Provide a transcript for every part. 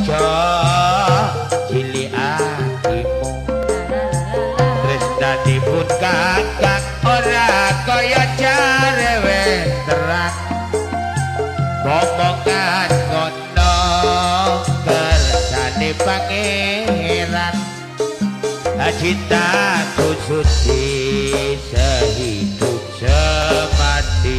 aja cilik atimu. Tresnanipun kakang ora kaya jarewe terang. Momongan ngono kersane pangeran. Cintaku suci sehidup semati.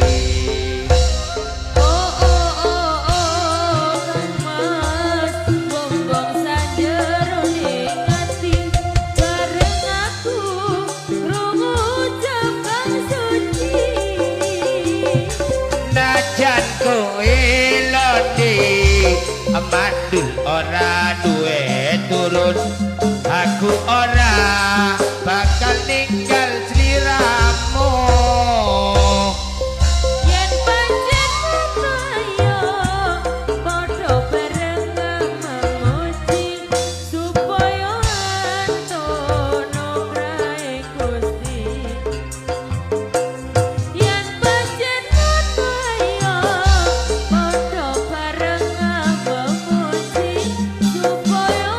Oh oh oh oh Kang Mas, bonggong sajerone ati, bareng aku krungu ucap kang suci. Najan kowe lodi mandul ora duwe turun, aku ora bakal ninggal sliramu. Yen pancen ngono ayo padha bareng memuji supaya antuk nugrahe Gusti. Yen pancen ngono ayo padha bareng memuji supaya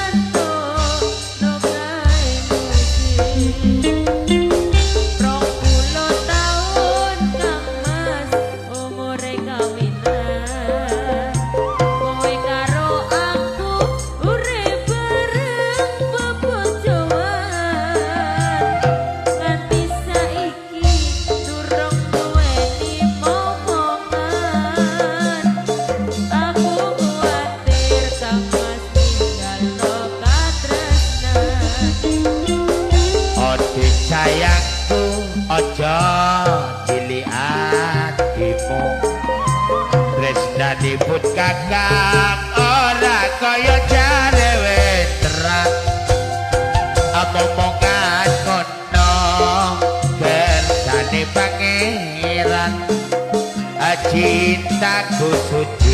antuk nugrahe Gusti. 20 taun Kang Mas umure kawinan, kowe karo aku urip bareng bebojoan. Nganti saiki durung duweni momongan. Aku kuwatir Kang Mas ninggalno katresnan. Ode sayangku aja cilik atimu. Tresnanipun kakang ora kaya jarewe terang. Omongan kono kersane pangeran. Cintaku suci.